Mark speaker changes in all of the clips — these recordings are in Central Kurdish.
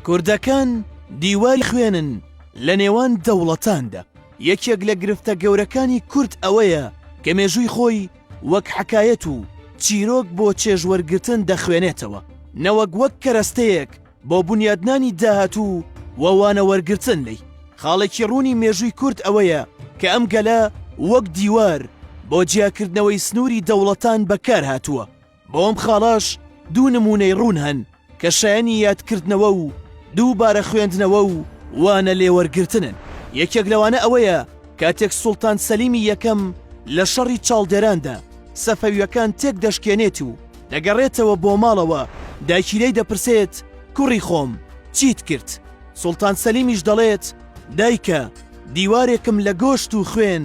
Speaker 1: کوردەکان دیواری خوێنن لە نێوان دەوڵەتاندا. یەکێک لە گرفتە گەورەکانی کورد ئەوەیە کە مێژووی خۆی وەک حەکایەت و چیرۆک بۆ چێژوەرگرتن دەخوێنێتەوە، نەوەک وەک کەرەستەیەک بۆ بونیادنانی داهاتوو و وانە وەرگرتن لێی. خاڵێکی ڕوونی مێژووی کورد ئەوەیە کە ئەم گەلە وەک دیوار بۆ جیاکردنەوەی سنووری دەوڵەتان بەکار هاتووە. بۆ ئەم خاڵەش دوو نموونەی ڕوون هەن کە شایەنی یادکردنەوە و دووبارە خوێندنەوە و وانە لێوەرگرتنن. یەکێک لەوانە ئەوەیە کاتێک سوڵتان سەلیمی یەکەم لە شەڕی چاڵدێراندا سەفەوییەکان تێک دەشکێنێت و دەگەڕێتەوە بۆ ماڵەوە، دایکی لێی دەپرسێت کوڕی خۆم چیت کرد؟ سوڵتان سەلیمیش دەڵێت دایکە دیوارێکم لە گۆشت و خوێن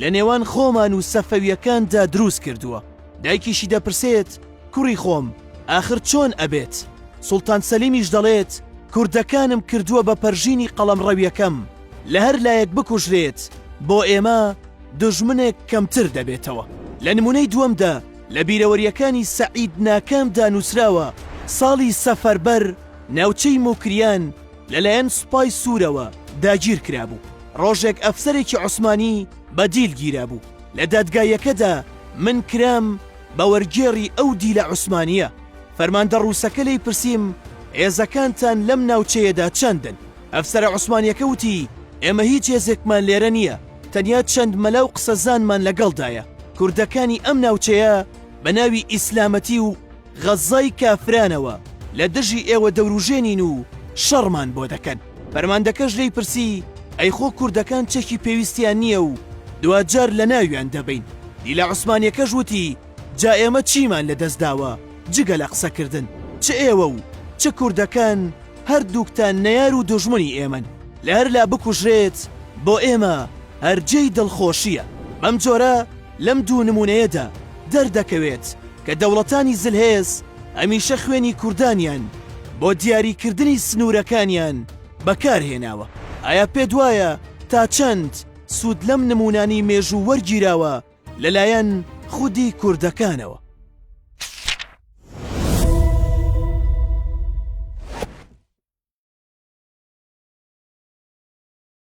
Speaker 1: لە نێوان خۆمان و سەفەوییەکاندا دروست کردووە. دایکیشی دەپرسێت کوڕی خۆم ئاخر چۆن ئەبێت؟ سوڵتان سەلیمیش دەڵێت کوردەکانم کردووە بە پەرژینی قەڵەمڕەویەکەم، لە هەر لایەک بکوژرێت بۆ ئێمە دوژمنێک کەمتر دەبێتەوە. لە نمونەی دووەمدا لە بیرەوەرییەکانی سەعید ناکامدا نووسراوە ساڵی سەفەربەر ناوچەی موکریان لەلایەن سوپای سوورەوە داگیرکرابوو، ڕۆژێک ئەفسەرێکی عوسمانی بە دیل گیرابوو، لە دادگاییەکەدا من کرام بە وەرگێڕی ئەو دیلە عوسمانییە. فەرماندە ڕووسەکە لێی پرسیم، هێزەکانتان لەم ناوچەیەدا چەندن؟ ئەفسەرە عوسمانییەکە وتی، ئێمە هیچ هێزێکمان لێرە نییە، تەنیا چەند مەلا و قسەزانمان لەگەڵدایە. کوردەکانی ئەم ناوچەیە بە ناوی ئیسلامەتی و غەزای کافرانەوە لە دژی ئێوە دەوروژێنین و شەڕمان بۆ دەکەن. فەرماندەکەش لێی پرسی، ئەی خۆ کوردەکان چەکی پێویستیان نییە و دواجار لەناویان دەبەین؟ دیلە عوسمانیەکەش وتی، جا ئێمە چیمان لە دەست داوە جگە لە قسەکردن؟ چ ئێوە و چ کوردەکان هەردووکتان نەیار و دوژمنی ئێمەن، لە هەر لا بکوژرێت بۆ ئێمە هەر جێی دڵخۆشییە. بەم جۆرە لەم دوو نموونەیەدا دەردەکەوێت کە دەوڵەتانی زلهێز هەمیشە خوێنی کوردانیان بۆ دیاریکردنی سنوورەکانیان بەکار هێناوە. ئایا پێت وایە تا چەند سوود لەم نموونانەی مێژوو وەرگیراوە لەلایەن خودی کوردەکانەوە؟